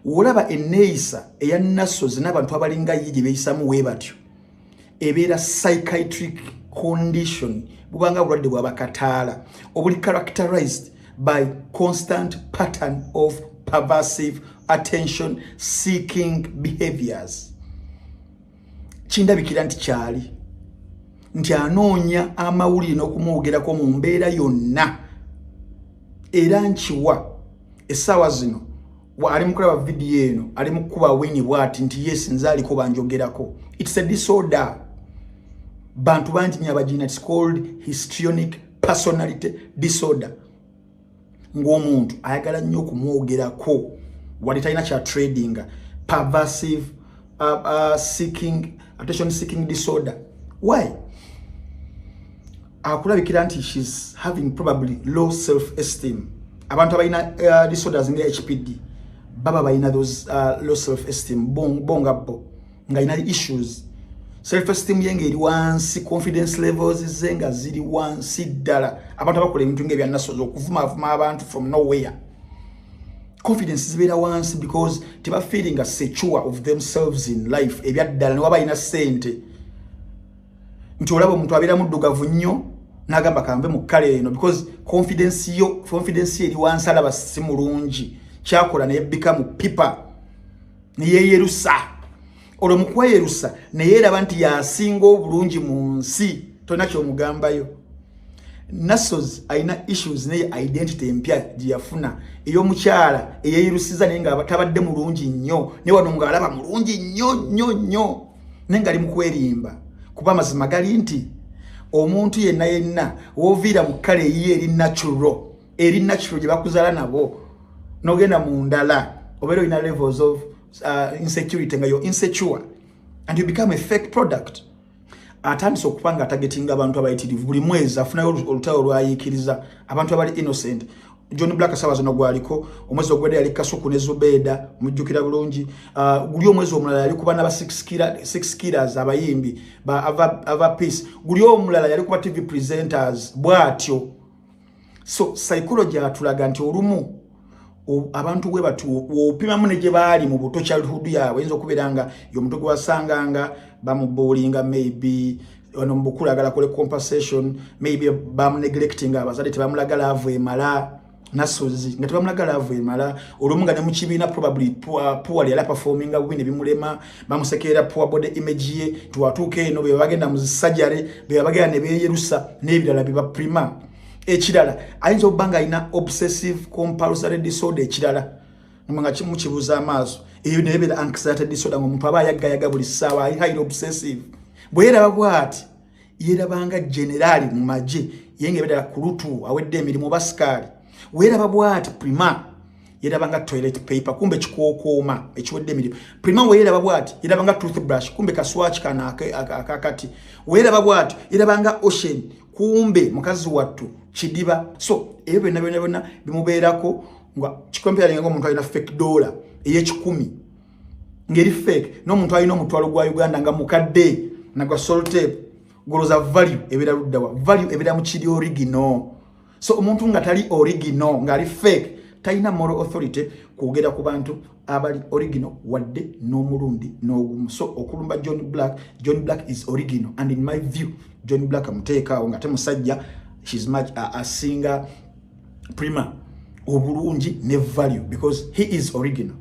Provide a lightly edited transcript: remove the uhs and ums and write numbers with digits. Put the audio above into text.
Wolaba enneeyisa eya Nasozi n'abantu abalinga ye gye beeyisamu wee batyo, ebeera psychiatric condition, bubanga bulwadde bwabakataala obuli characterized by constant pattern of pervasive attention seeking behaviors. Kindabikira nti kyali nti anoonya amawulire n'okumwogerako mu mbeera yonna. Era nkiwa essaawa zino ali mu kulaba vidiyo eno, ali mu kukuba wini bwati nti, "Yes, nze aliko banjogerako." It's a disorder, bantu bangi nyo abagina. It's called histrionic personality disorder, ng'omuntu ayagala nnyo okumwogerako wali talina kya trading. Pervasive seeking attention seeking disorder. Why? Akulabikira nti she's having probably low self esteem. Abantu abalina disorders nga HPD baba balina those low self esteem, bo nga bo nga alina issues, self esteem ye ng'eri wansi, confidence levels ze nga ziri wansi ddala. Abantu abakola ebintu ngaebyanasoza okuvumaavuma abantu from nowhere, confidence zibeera wansi because tebafeelinga secure of themselves in life. Ebyaddala ne waba alina ssente, nti olaba omuntu abeera muddugavu nnyo n'agamba, "Kanve mu kkala eno," because confidence yo, confidence ye eri wansi, alaba si mulungi. Kyakola neyebbika mu pipa neyeeyerusa. Olwo mukweyerusa neyeeraba nti yasinga obulungi mu nsi, tolina kyomugambayo. Nasos alina issues naye identity empya gye yafuna ey'omukyala eyeeyirusiza, naye nga tabadde mulungi nnyo, naye wano ng'alaba mulungi nnyo nnyo nnyo, naye ng'ali mu kwerimba. Kuba amazima gali nti omuntu yenna yenna wooviira mu kkala eyiye eri natural, eri natural gye bakuzaala nabo, n'ogenda mu ndala, obeera olina levels of insecurity, nga yo insecure and you become a fake product. Atandise okuba nga atargetinga abantu abayitirivu. Buli mwezi afunayo olutalo lwayiikiriza abantu abali innocent. John Black sawa zino gwaliko, omwezi ogwedde yali Kasuku ne Zubeda, mujjukira bulungi. Guli omwezi omulala yali kuba naba Six Killers, abayimbi ba Ava Peace. Guli omulala yali kuba TV presenters bw'atyo. So psychology atulaga nti olumu abantu bwe bati opimamu ne gye baali mu buto, childhood yaabwe, eyinza okubeera nga y'omuntu gwe wasanganga bamubullyinga, maybe ono mu bukulu agala kole compensation, maybe bamuneglecting, abazadde tebamulaga love emala. Nasozi nga tebamulaga love emala, olumu nga ne mu kibiina probably poor, yali performinga bubi ne bimulema, bamusekerera poor body image ye, tiwatuuka eno be bagenda mu surgery, be bagenda ne beeyerusa n'ebirala bye baprima. Ekirala, ayinza okuba nga alina obsessive compulsory disorder. Ekirala nga mukibuuza amaaso, eyo naye beera anxiety disorder, ngaomuntu aba ayagayaga buli ssaawa, ali highly obsessive. Bwe yeraba bw'ati, yerabanga generaali mu magye, ye nga ebeera kulutu awedde emirimu oba sikaali. Weeraba bw'ati Prima, yerabanga toilet paper, kumbe kikookooma ekiwedde emirimu. Prima weeraba bw'ati, yerabanga toothbrush, kumbe kaswaki kano akakati. Weeraba bw'ati, yerabanga ocean, kumbe mukazi wattu kidiba. So ebyo byonna byonna byonna bimubeerako nga kicomparinga omuntu alina fake dollar ey'ekikumi ngeri fake n'omuntu alina 500 gwa Uganda nga mukadde nagwa sellotape. Goloza value ebeera luddawa? Value ebeera mu kiri original. So omuntu nga tali original, ng'ali fake, talina moral authority kwogera ku bantu abali original wadde n'omulundi n'ogumu. So okulumba John Black, John Black is original, and in my view John Black amuteekaawo nga te musajja, she's much asinga Prima obulungi ne value because he is original.